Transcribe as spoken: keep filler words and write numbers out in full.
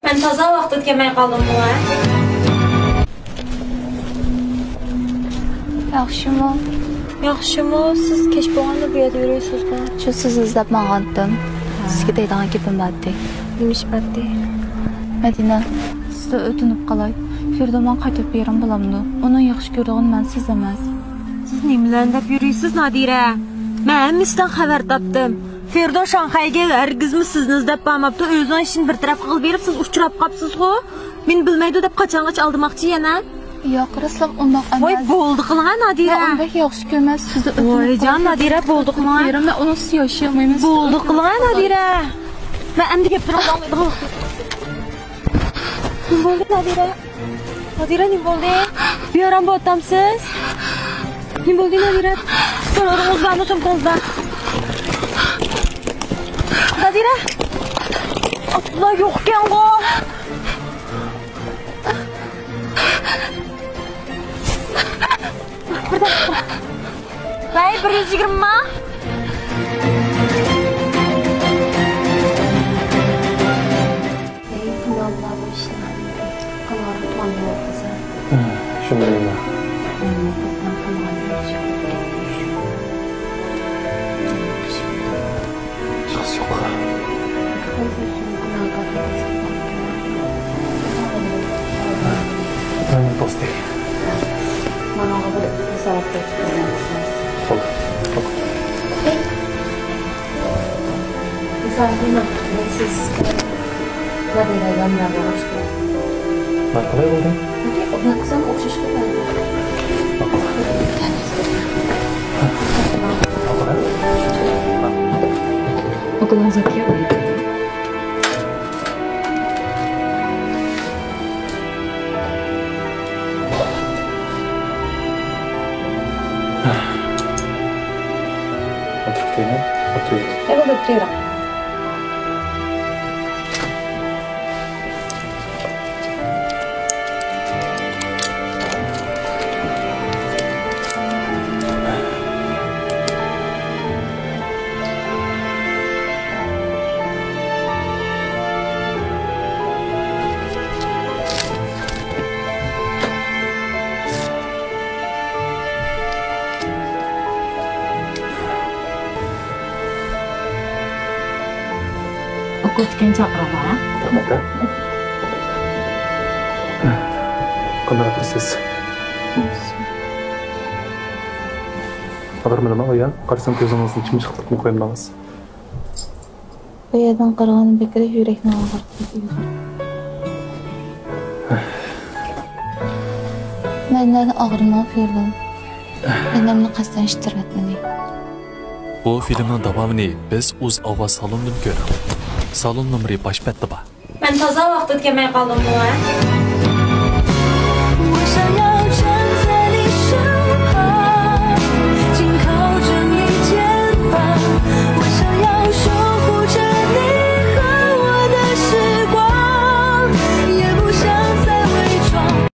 مەن تازا ۋاقتىدا كەلمەي قالدىممۇ، ھە؟ ياخشىمۇ؟ ياخشىمۇ؟ سىز كەچ بولغاندا بۇ يەردە يۈرۈيسىزغۇ؟ شۇ سىزنى ئىزدەپ ماڭغانتىم. سىزگە دەيدىغان گېپىم بار ئىدى. نېمە ئىش بار ئىدى؟ مەدىنە، سىزدىن ئۆتۈنۈپ قالاي. فىردومان قايتىپ بېرىڭ بولامدۇ؟ ئۇنىڭ ياخشى كۆرىدىغىنى مەن، سىز ئەمەس. سىز نېمىلەرنى دەپ يۈرىسىز، نادىرە؟ مەن ھەممىسىدىن خەۋەر تاپتىم. فېردون شاڭخەيگە ھەرگىزمۇ سىزنى ئىزدەپ بارماپتۇ. ئۆزىنىڭ ئىشىنى بىر تەرەپ قىلىپ بېرىپ، سىز ئۇچراپ قاپسىزغۇ. مېنى بىلمەيدۇ دەپ قاچانغىچە ئالدىماقچى يەنە؟ ياق، راسلا ئۇنداق ئەمەس. ۋاي، بولدى قىلىڭە، نادىرە. مەن ئۇنداق ياخشى كۆرمەس، سىزنى ئۆتۈنۈپ قويۇپ جان، نادىرە، بولدى قىلىڭە. بېرىڭ، مەن ئۇنىڭسىز ياشىيالمايمەن. بولدى قىلىڭە، نادىرە. مەن ئەمدى گەپلىرىڭنى ئاڭلىدىم. نېمە بولدى، نادىرە؟ نادىرە، نېمە بولدى؟ بىئارام بولۇۋاتامسىز؟ نېمە بولدى، نادىرە؟ دورىڭىز بارمۇ سومكىڭىزدا؟ نادىرە! ئابدۇللا يوقكەنغۇ! ۋەي، بىر يۈز يىگىرمە ما؟ ئەي، قىلاللا بۇ ئىشنى. قىلغان تۇغان يوق قىزىم. شۇندايمۇ؟ ئەمما قىزنىڭ قىلغان ئۆزى يوق. ئىشقىسى يوق. مانا بولدى. نادىرە يامراپ باشلىدى. ناقىلە بولدى. ئوكۇلىڭىز ئۆتكەن. ئولتۇرۇپ كېيىن ئولتۇرۇۋېتىڭ. ئەي، بولدى، ئولتۇرۇۋېرىڭ. ئوكۇل تىكەن چاقىرىڭلار، ھە؟ قانداق ئەھۋالسىز؟ ئاغرىمىدىما ئۇيان؟ قارىسام كۆزىڭىزنى چىمچىقلىقمۇ قويمىدىڭىز. بۇ يەردىن قارىغاندا بەكرەك يۈرەكنى ئاغرىتىدۇ. مەن ئاغرىماڭ فېردون. ئەنەمنى قەستەن ئىتتىرىۋەتمىدى. بۇ فىلىمنىڭ داۋامىنى بىز ئۇز ئاۋاز سالونىدىن كۆرۈڭ. سالون نومۇرى باش بەتتە بار. مەن تازا ۋاقتىدا كەلمەي قالدىممۇ، ھە؟